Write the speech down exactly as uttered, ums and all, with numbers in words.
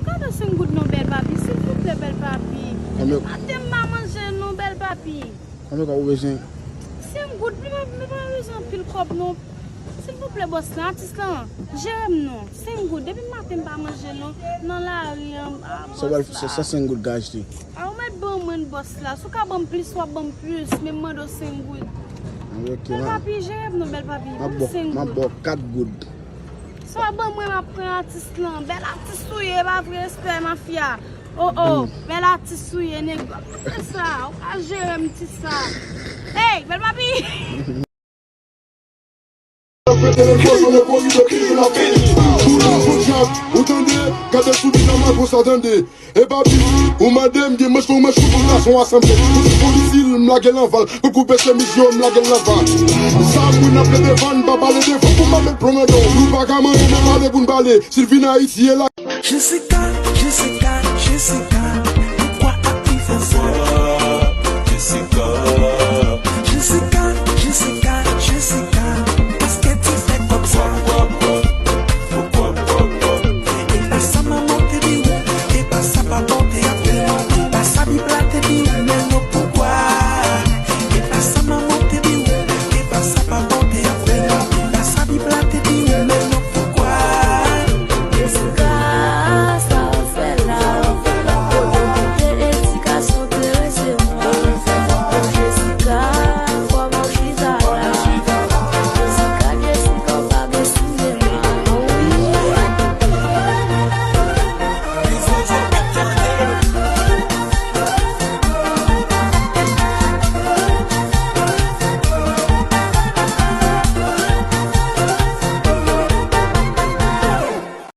Pa nan senk goud non, bèl papi, silvouplè, bèl papi. Maten m pa manje non, bèl papi. Konbyen kòb ou bezwen? Senk goud, m pa, m pa bezwen anpil kòb non. Silvouplè, bòs lan, atis lan, jere m non. Senk goud, depi maten m pa manje non. Nan lari an, a, bòs la. Sa, sa senk goud ka achte. A, ou mèt ban mwen, bòs la. Si w ka ban m plis, w ap ban m plis, men m mande w senk goud. Ok, bèl papi, jere m non, bèl papi. M ap ba w, m ap ba w kat goud. Si w ap ban mwen, m ap pran atis lan. Bèl atis ou ye, pa vre, respè, mafya. Oh, oh, bèl atis ou ye, nèg. Fè sa, ou ka jere m ti sa. Hey, bèl papi! Ou tande, gade sou bizanm la konsa tande. E papi, ou mande m gen manch pou manch pou gason asanble. Ou se polisil, m lage l anval. Pou koupe chemiz yo, m lage l anval. Sa moun ap plede vann, pa pale devan pou m ap met plon nan do. Nou pa ka manje, men pale pou n pale. Si l vin Ayiti, e la. Jessica, Jessica, Jessica.